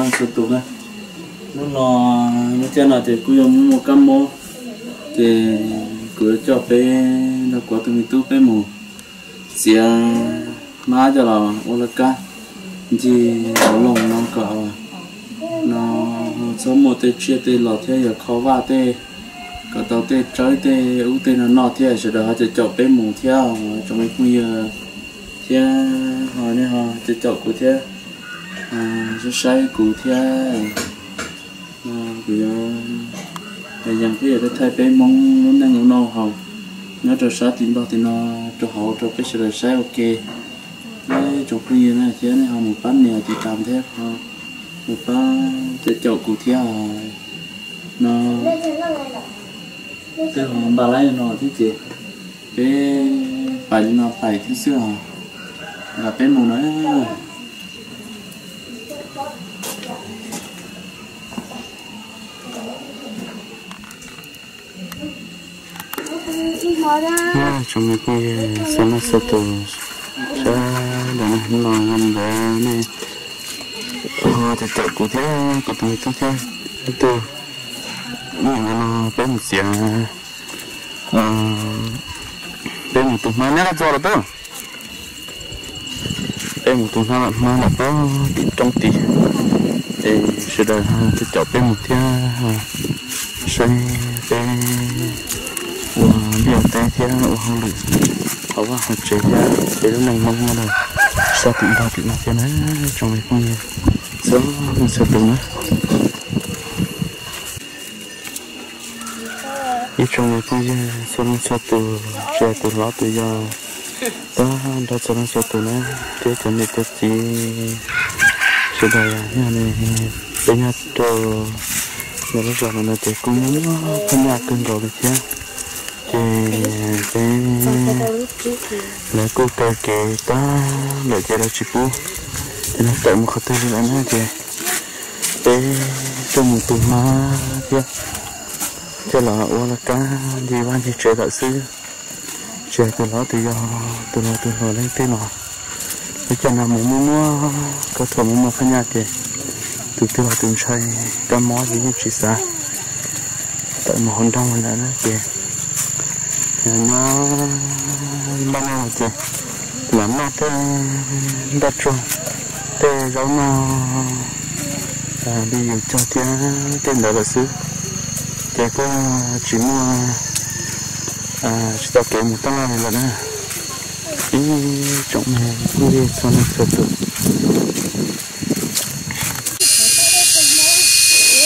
Txhua tus na, hnub no lub caij no ces kuj yog muaj muaj kab mob, ces kuv yuav coj peb nrog kuv tus me tub peb mus txiav hmab coj los ua laj kab ncig hauv loog no kom no txhob muaj tej tsiaj tej los thiab yog kho vaj tej kom tau tej tsawb tej ub tej no noj thiab sawv daws ho caum caum peb mus thiab tsoom me phooj ywg thiab ho nej ho caum caum kuv thiab saib saib kuv thiab. Kuv yuav yees peb yuav thaij peb Hmoob lub neej ua noj haus nyob rau sab tim Nplog tim no rau hauv rau peb sawv daws saib ua ke. Tsoom phooj ywg na thiab nej ho mus pab nias tiv tas thiab ho mus pab caum caum kuv thiab no. Twb ho npaj laib no thiab ces peb pais li no pais thiab xwb os. Los peb mus na. Tsoom me phooj ywg txhua leej txhua tus sawv daws na, hnub no yog li ntawd nej ho caum caum kuv thiab kuv tus me tub thiab ib tug, hnub no peb mus txiav, peb mus tu hmab neb qab txog los tau. Peb mus tu hmab, hmab nram pob tim roob tid, es sawv daws caum caum peb mus thiab saib peb ua liaj ua teb thiab ua hauj lwm hauv vaj hauv tsev thiab peb lub neej Hmoob nyob rau sab tim Nplog tim no thiab na, tsoom me phooj ywg txhua leej txhua tus na. Ib tsoom me phooj ywg txhua leej txhua tus, tsis hais tus hlob tus yau, tag nrho txhua leej txhua tus na, thiab cov niam cov txiv sawv daws, yog li peb nyob rau ntawm lub zos no no ces kuj muaj phab nyaj kawg nkaus li thiab. Ces peb lawv kuj kaw kev tag lawm ces lawv tsis pub ces lawv tawm mus qhov twg li lawm na ces peb tuaj mus tu hmab thiab coj los ua laj kab ncig vaj ncig tsev lawm xwb. Tsis hais tus hlob tus yau, tus laus tus hluas leej twg los lawv coj no mus muaj muaj kab thuam muaj muaj phab nyaj ces tus twg los tus ntshai kab mob ces yeej tsis xav tawm mus hauv nroog li lawm na ces nyob npaj no ces lam noj tej ntaj tsuag, tej zaub noj li yus cog thiab tej ntawd lawm xwb. Ces kuj tsis muaj, tsis tau kev mus taj laj li lawm na. Ib tsoom me phooj ywg txhua leej txhua tus.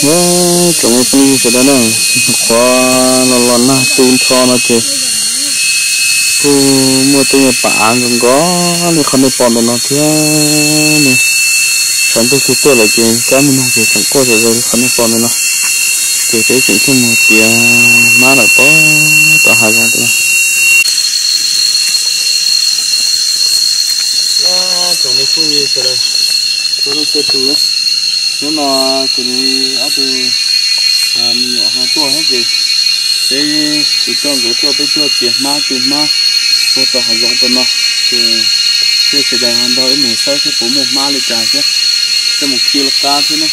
Nyob tsoom me phooj ywg sawv daws na, qhov los los nag tu nrho no ces kuj muaj tej nyuag pam av nkaus nkaus li qhov nej pom ntawm no thiab ne. Tshav ntuj twb tuaj lawm ces kab me noog ces tseem quaj zom zaws li qhov nej pom ntawm no. Ces peb tseem tuaj mus tiav hmab lawm pem tom hav zoov ntawm no. Tsoom me phooj ywg sawv daws, txhua leej txhua tus, hnub no kuv ob tug me nyuam ho tuaj thiab ces peb, kuv coj nkawd tuaj, peb tuaj tiav hmab tu hmab puag tom hav zoov tom no. Ces peb sawv daws ho nrog wb mus saib seb puas muaj hmab li cas thiab, coj mus khi laj kab thiab na.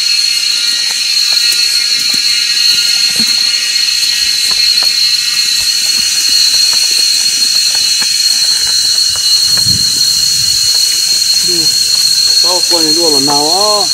Txhob quaj, luaj los nag os.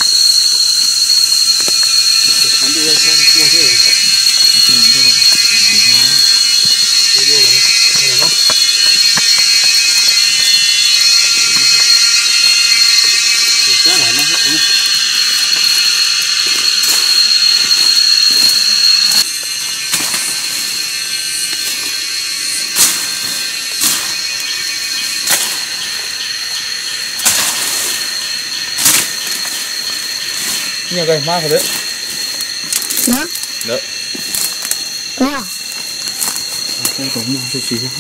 Nyiaj nqaij hmab qhov ntawd. Ntawd. Ntawd. Tsis yog.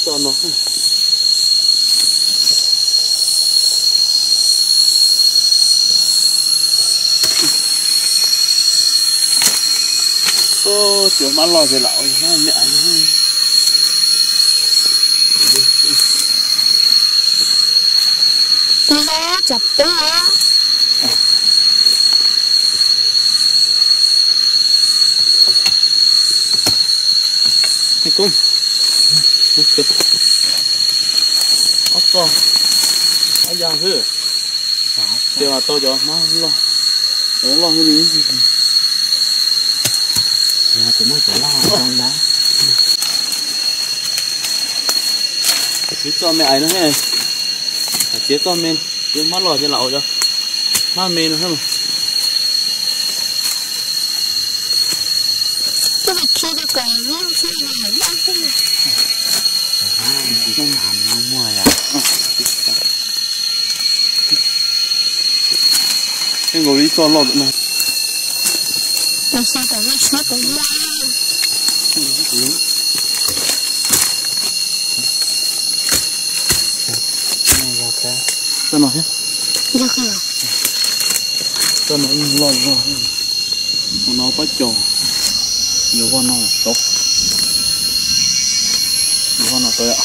Txoj no Cua mab loj ces lam ua me ais. Cov pub a. Ob txoj, ob yag xwb. Ces mas tau cov mab loj, cov loj xwb li. Ib txoj me ais no, txiav txoj me, txiav mab loj ces lam ua cov mab me no. Muaj nkaus li ib txoj loj no. Txoj no thiab. Txoj no loj zog. Mus no pab cos. Yuav vaj no rau, yuav vaj no rau yom.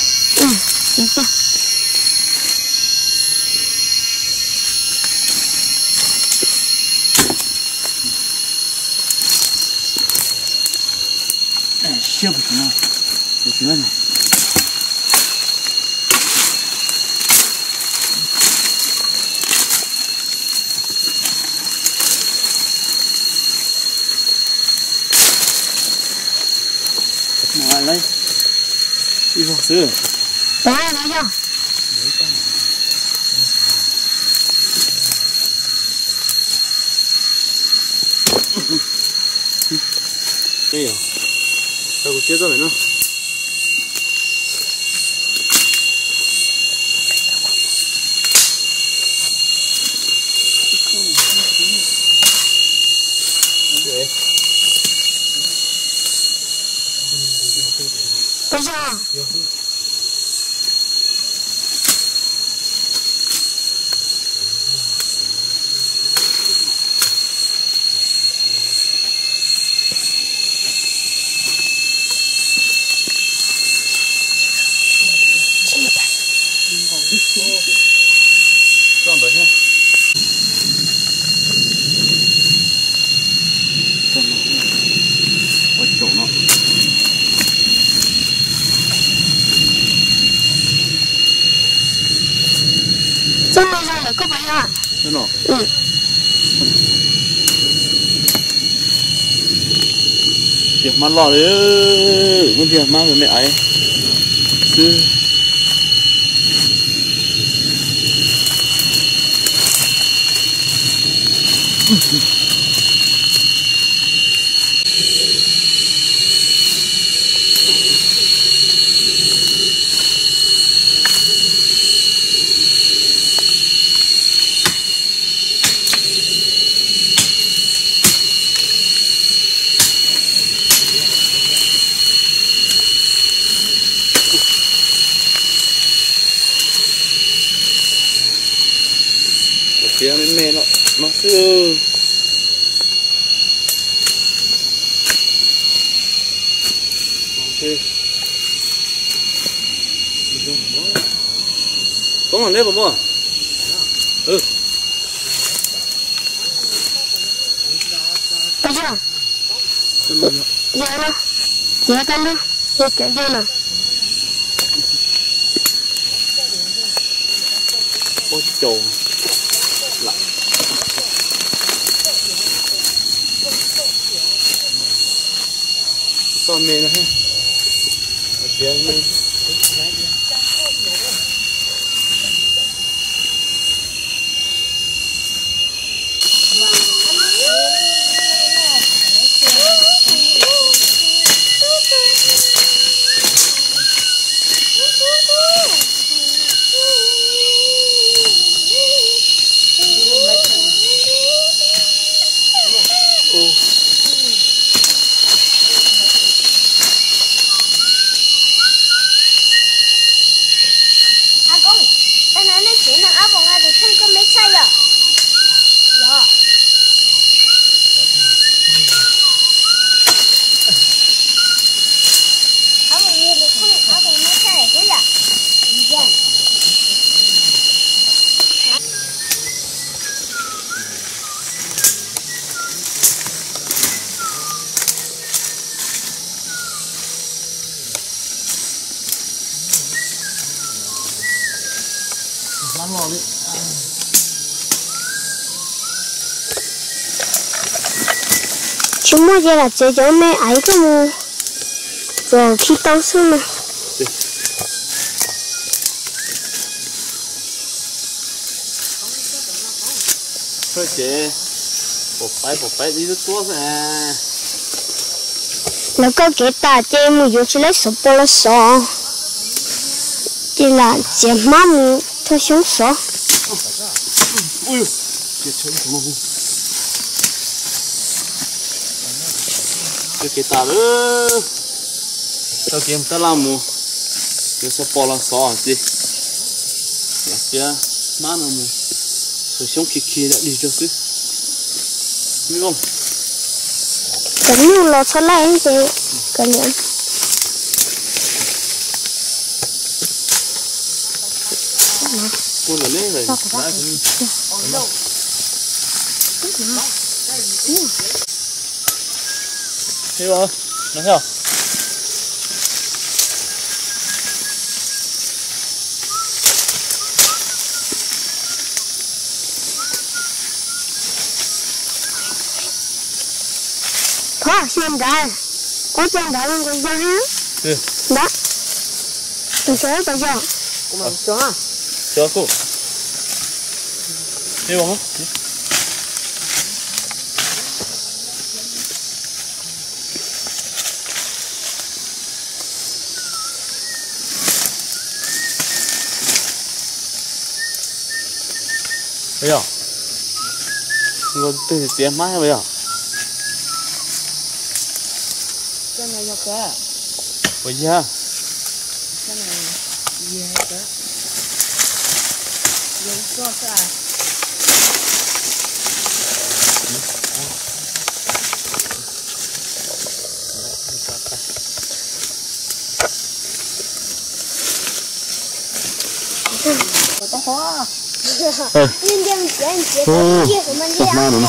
Siab puas tsis no, puas tsis no. Mus lawm ib vog xwb. Ua no yog. Tau kuv txiav txoj pem no. Ua zog. Txoj ntawd thiab. Txoj no, ua caum no. Txoj no zoo lawm koj puas yog? Txoj no. Tias hmab loj li, muab tias hmab me me aiv xwb. Kuv txiav me me no xwb. Koob los neb puas muaj? Yog, yog no, yog koj lub, yog cov yog no. Ua caum lam. Txoj me no, txiav me. Tsis muaj ces lam txiav cov me aiv tuaj mus kom khi tau xwb mas. Ces pom paib pom paib ib lub tuab xwb. Lawv kaw kev tas ces mus yuav tsis laib xov pos los xov, ces lam txiav hmab mus thua xyoob xov. Kaw kev tas lawm, kaw kev tab laj mus yuav xov pos los xov ces lam txiav hmab no mus thua xyoob khi khi lam dig rau xwb. Cov nyuj los txhob laij ces kaw liam. Thov xyov nrad, ua cas nrad los nkaus yog ntawd. Nrad, nrad tau yog. Yog, nkaus twg txiav hmab yog? Puas yog? Tus hmab no,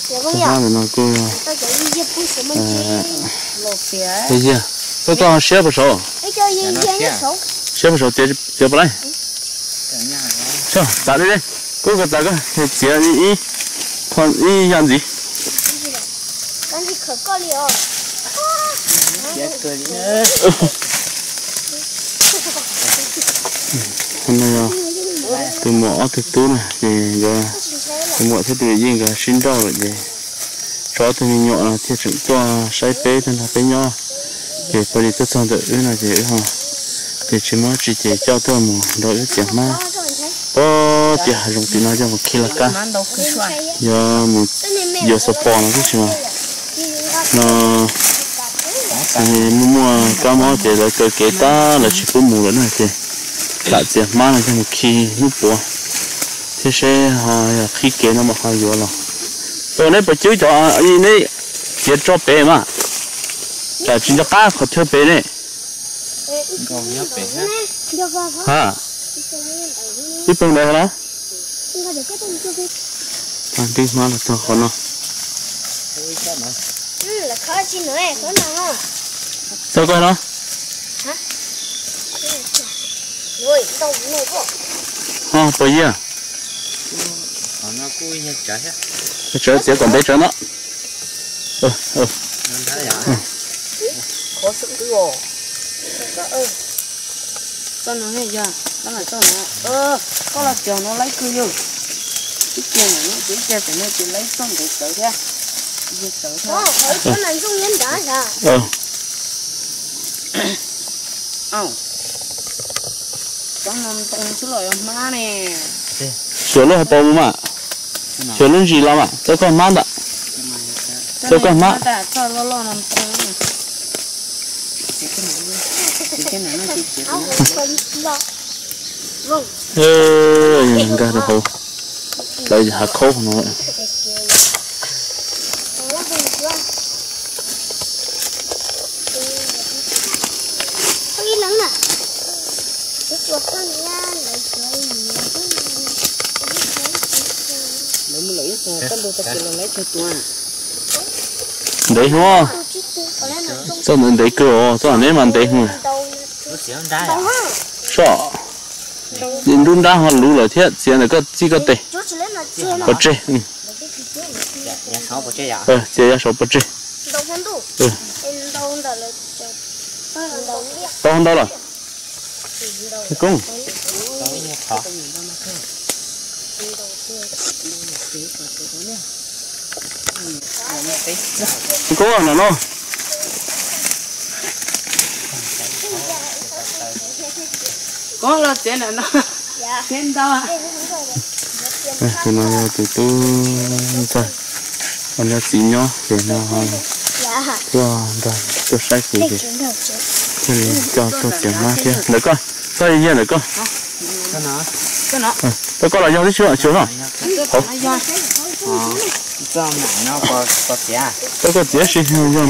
tus hmab no kuj yog. Koj siab puas saud? Siab puas saud txiav puas laij? Txav li, kuv koj txav koj txiav ib, ib yam ntxiv. Tus muam ob tug tub na ces nkawd, tus muam thiab tus yij nkawd sib nrauj lawm ces tso ob tug me nyuam no thiaj tseem tuaj saib peb tag nrho peb nyob. Ces pag li tuaj txog ntawm wb no ces wb ho, ces tsis muaj tsi ces coj tuaj mus nrog wb txiav hmab. Pob tias hav zoov tim no coj mus khi laj kab, yog mus yuav xov pos no tib si mas no, muaj muaj kab mob ces lawv kaw kev tas lawv tsis pub mus lawm na ces lam txiav hmab no coj mus khi hnub puav thiab seb ho yog qhib kev no mam ho yuav los. Ua neb puas cub cov neb txiav tso pem mas, tsam tsis nco qab qhov chaw pem ne. Ha, ib poog ntawd na. Ntwb hmab los txog qhov no. Txog koj no. Ho puas yog? Tsawv txiav kom ntev tsawv no. Koj los cog no laib kawg yog. Ib ce no ces ib ce pem no ces laib txoj ntev tsawv thiab. Xyuas lub hauv paus mus mas, xyuas lub ntsis los mas txoj koj hmab ntawm, txoj koj hmab. Nkag rau hauv, lawv hav khaub no. Ntev hwv, txoj ntawd ntev kawg os, txoj neb mas ntev hwv. Soj. Nrub nrab ho luv lawm thiab, txiav ntawm koj txij koj tes. Pov tseg. Txiav yav saum pov tseg. Tau ntau lawm. Koob. Koob no no. Koob los txiav ntawm no. Tus no yog tus tub ntxawg, nyob txiv nyob ces no tuaj nrog tuaj saib kuv ces thiaj li coj tuaj txiav hmab thiab. Ntawm koj, txoj yig ntawm koj. Tau koj los yog tib si xyuas no. Tau koj txiav si yog no.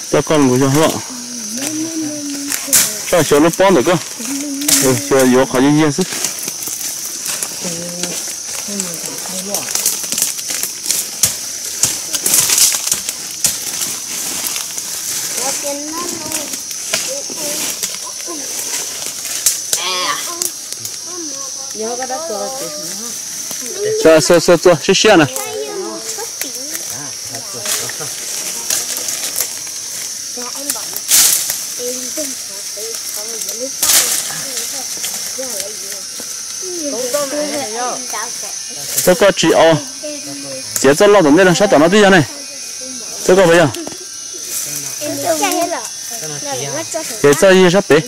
Coj koj los yog loj. Koj xyuas lub pob ntawm koj. Xyuas yuav qhov yig yig xwb. Txua txua txua siab siab na. Txoj koj tsis au, txiav txoj loj tom ntej no sab tom no twb yog ne. Txoj koj puas yog? Ces txoj yig sab pem.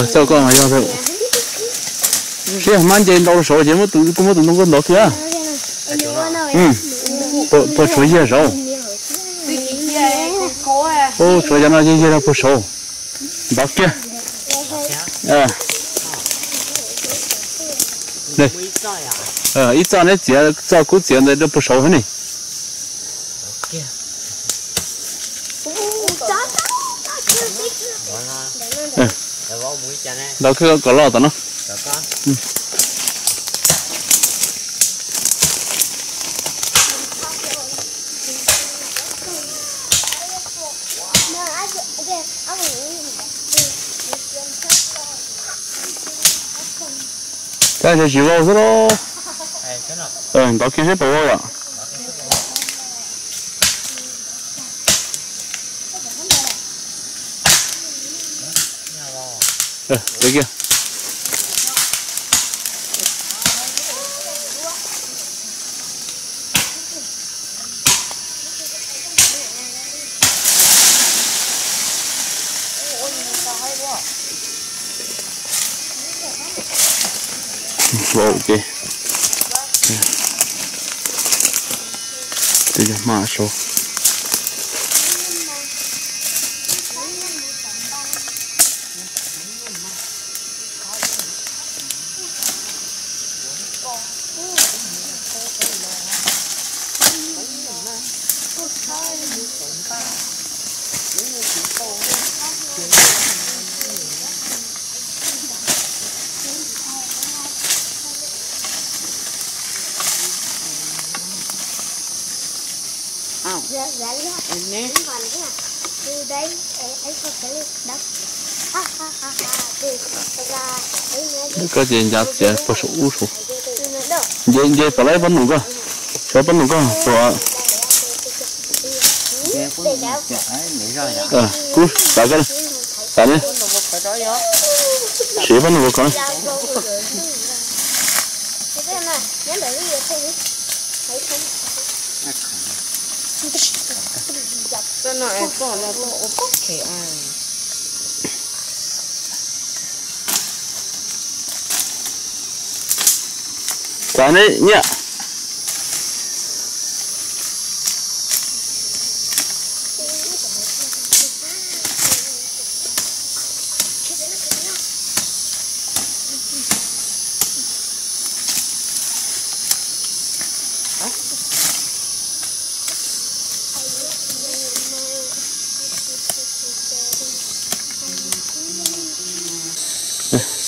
Txoj koj yog, sib hmab nce ntau rau saud ces kuj muab tus ntoo koj ntov kiag. Puag tshuav yig saud. Tshuav cov no yig yig rau puag saud. Ntov kiag. Ib txoj neb txiav txoj kub txiav ntawd rau puag saud thiab ne. Ntov kiag kom loj tom no. Tab sis tsis vau xwb lauj. Ntov kiag seb puas vau yom. Ces twb yog hma saud. Koj ces ncav txiav puag saum ub saud. Nce, nce tom lawv pob ntoos koj, xyov pob ntoos koj puas. Kub xav koj, xav ne, siv pob ntoos puas koj. Xav ne nyiaj.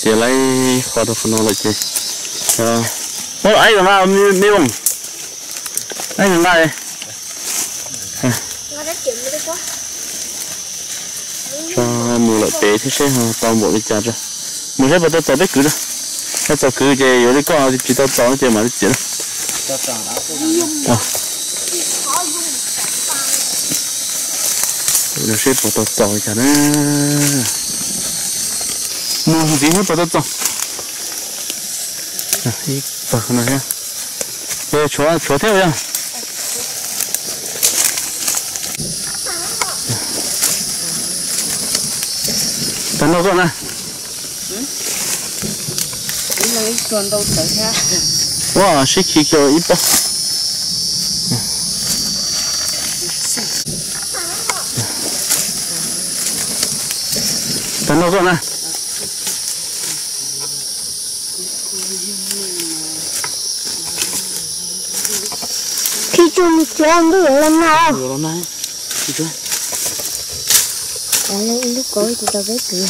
Ces laib qhov rau qhov no lawm ces, muab los aib nqa, me voos, aib nqa. Tso mus lawm pem thiab seb ho tau npaum li cas tso. Mus saib puas tau txaus peb kwv na. Yog txaus kwv ces yuav li koj, tsis tau txaus ces mam li txiav na. Seb puas tau txaus li cas na. Mus ntxiv seb puas tau txaus. Ib pawg no thiab. Tshuav, tshuav thiab yog. Tag nrho koj na. Ua sib khi kiag ib pob. Tag nrho koj na. Khi tsuag mus txiav ntuj yuav los nag. Lub kaub tsis tau peb kwv.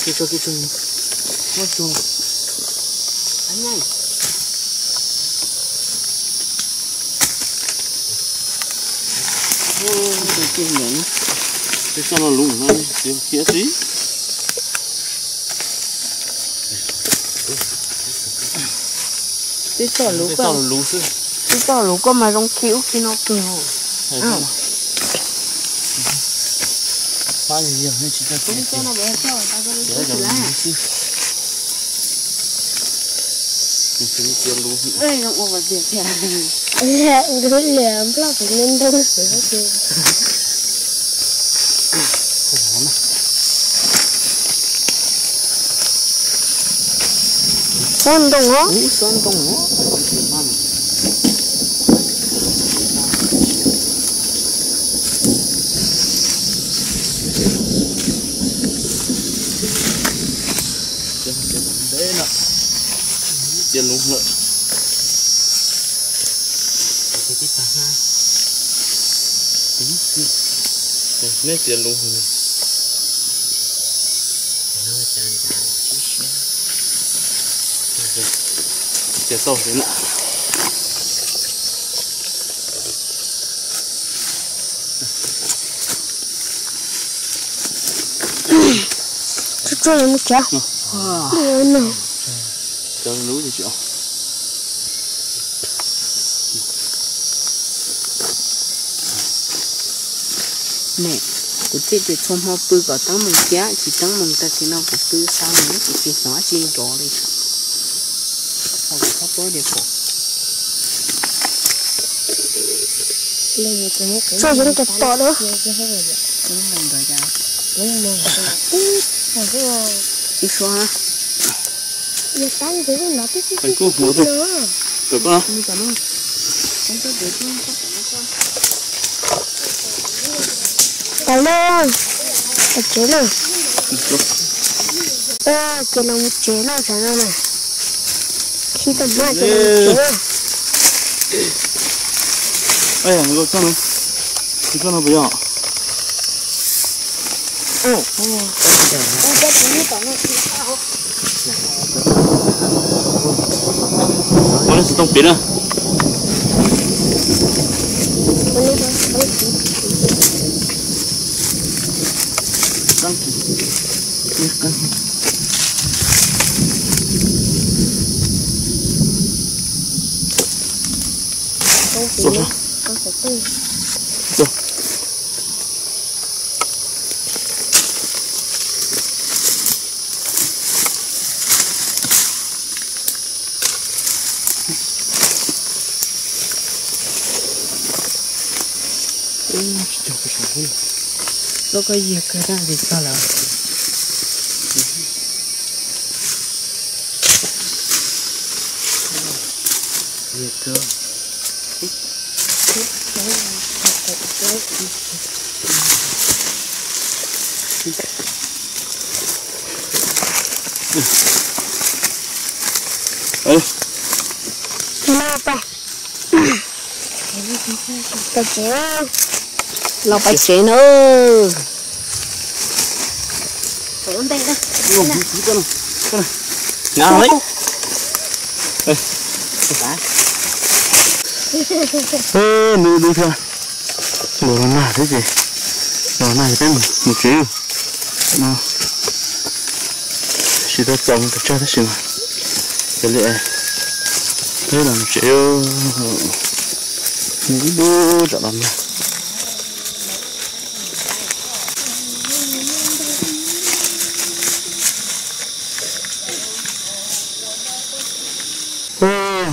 Tej toj no luv no khiav xwb. Tej toj luv, tej toj luv koj mas zoo khi ub khi no kawg. Nkawd liam nploj kuv me ntoo xwb. Xob ntoo os. Txiav lus lawm. Neb txiav lus. Txiav tau na. Tsuag tsuag yuav mus tsev. Cov lub tsis os. Kuv txij tias txhua hmo pw kom teeb meem thiab tsis teeb meem, tam sim no kuv pw xa mus kuv tsis hnov tsis nrov li. Txhob pab tias pom. Tsuag yeej tau tom na. Ib suab na. Tau na, tsev na. Ces los mus tsev na, tsam no na. Khi tau maj ces los mus tsev. Ej, nkauj txoj no, nkauj txoj no puas yog? Ua nej xov tooj piv na. Lub koj yiag kawg dab tsi txog lawm. Yiag kawg. Los pais tsev na. Nqa li. Ntuj dub thiab. Los nag thiab ces, los nag ces peb mus tsev. No, tsis tau txaus mus pes tsawg tab sis mas, ces li peb los mus tsev. Ntuj dub tsam los nag.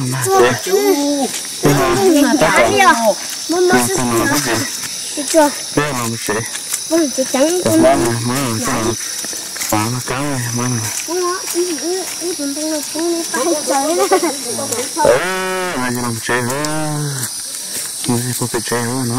Nag tsev, tab tom, tab tom los mus tsev, peb los mus tsev. Hmoob, hmoob txoj los, hmoob no kab hmoob no. Los mus tsev, mus pem tsev no.